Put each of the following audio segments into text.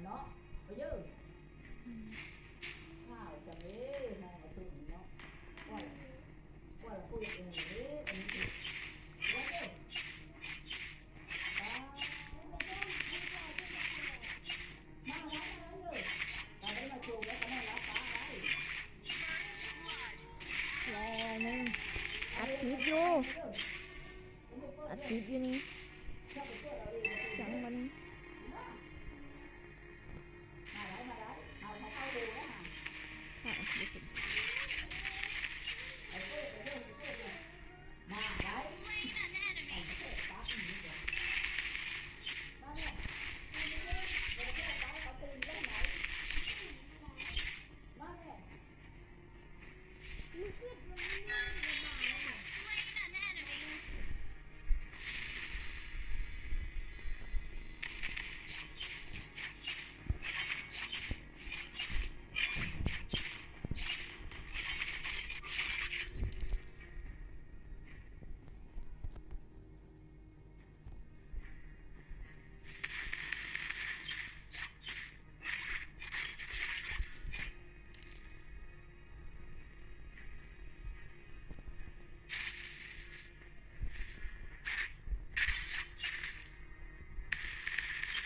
ເນາະ ໄປເດີ້. ອືມ ຂ້າວຈັງເດ້ ຫ້ອງປະຊຸມເນາະ ວ່າ ວ່າລະຄຸຍເອງເດ້ ອັນນີ້ຄື ວ່າເດີ້ ມາ ມາ ມາ ມາເດີ້ ຕາໄດ້ມາໂຈກແລ້ວກໍນອນຫຼັບຕາໄດ້ ລໍໜຶ່ງ ອັດຄລິບຢູ່. ອັດຄລິບຢູ່ນີ້ ຊ່າງມັນ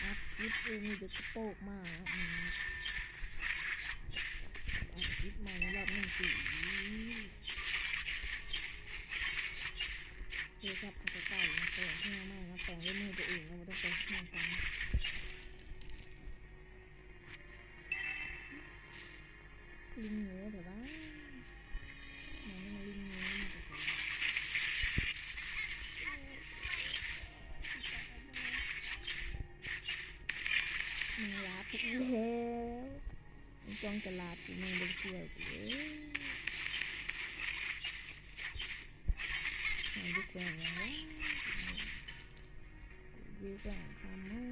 ອັດຄລິບຢູ່ ມີແຕ່ສະໂປກມາເນາະ ອັດຄລິບໃໝ່ລອບໜຶ່ງປີ. ໂທລະສັບເຂົາເກົ່າເນາະ ແປງເຄື່ອງໃໝ່ເນາະ ແປງດ້ວຍມືຕົວເອງເນາະ ບໍ່ຕ້ອງໄປເຮັດຫຍັງກັນເນາະ. ລິງໂງ່ແທ້ຫວາ ມັນມາລິງໂງ່ມາແຕ່ໃສ ມັນລາບອີກແລ້ວ ມັນຈ້ອງຈະລາບກູ ມັນບໍ່ໄດ້ຊ່ວຍກູເລີຍ. ມັນໄປແຂວງຫຍັງວະ ຢູ່ແຂວງຄຳເມືອງ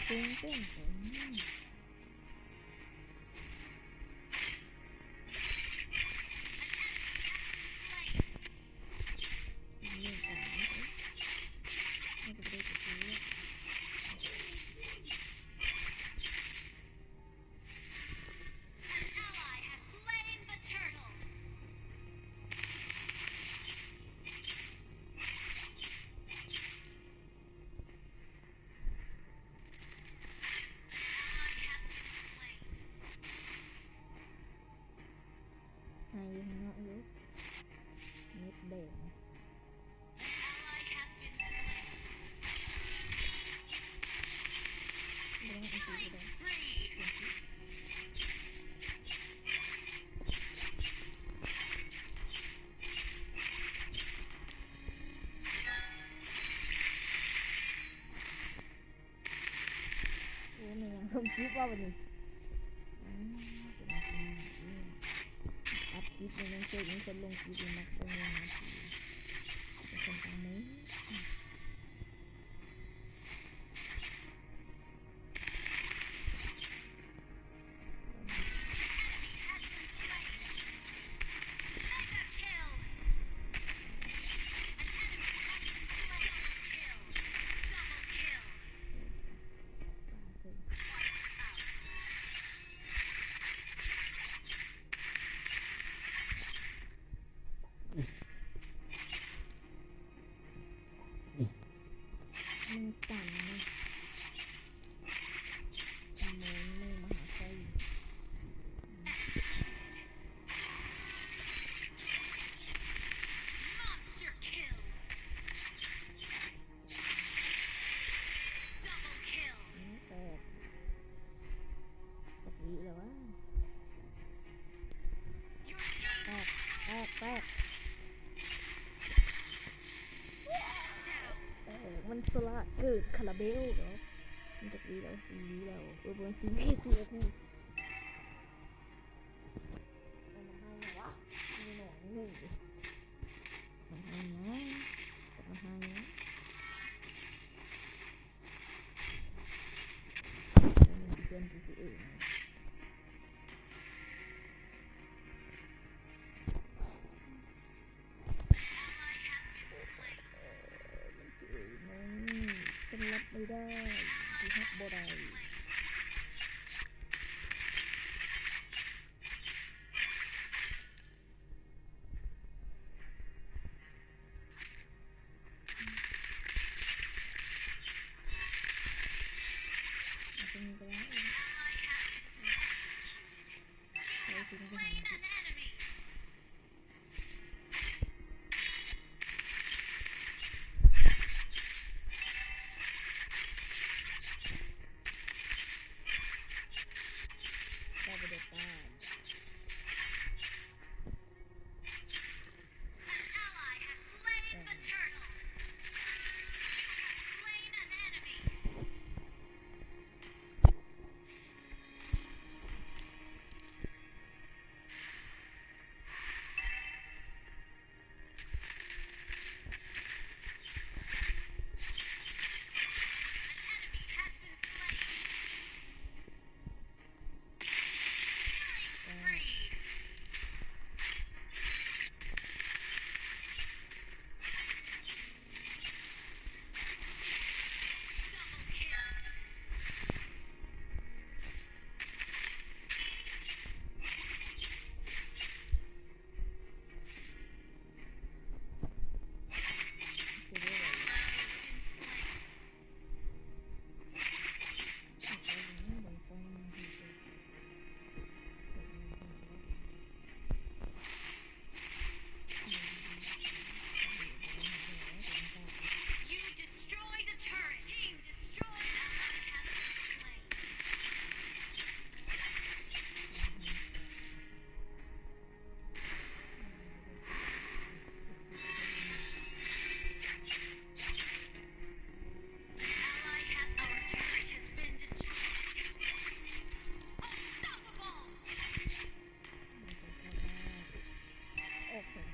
ເກັ່ງໆ ເກັ່ງ. ໃຫ້ຢູ່ຂ້າງນອກຢູ່ ເນັດແດງ ບໍ່ຕ້ອງເອົາຊິກກໍໄດ້. ໂອ້ ແມ່ນຫຍັງ ລົງຄລິບວ່າບັດນີ້ ອືມ ເປັນຫຍັງ ອັດຄລິບນີ້ ຍັງເຊີຍ ຍັງຄົນລົງຄລິບນີ້ ມັກລົງ ລົງ ລົງ ເປັນຄົນຕ່າງມື. ມັນຕັນນະ ໂມນເມືອງມະຫາໄຊ. ອືມ ແຕກ ຈັກວິແລ້ວວະ ແຕກ ແຕກ ແຕກ ເອີ ມັນສະຫຼາດເກີນຄາລາເບວເນາະ ມັນຈັກວິແລ້ວ ສີ່ວິແລ້ວ ເອີ ບໍ່ແມ່ນສີ່ວິ ສີ່ນາທີ. ເອົາມາໃຫ້ຫຍັງວະ ມີໜອງໜຶ່ງ ມາໃຫ້ຫຍັງ ເອົາມາໃຫ້ຫຍັງ ເພື່ອນກູເອງ. ມັນຄືໜຶ່ງ ສຳລັບໄດ້ ທີ່ຮັບບໍ່ໄດ້. ນີ້ກໍໄດ້ ໄປຊິໄປຫາ ໄປບໍ່ໄດ້ປ້າ. An ally has slain the turtle. You have slain an enemy. An enemy has been slain. Killing spree. Double kill. You destroyed a turret. Team destroyed a turret has been slain. An ally has, our turret has been destroyed. Unstoppable. ອອກສອງ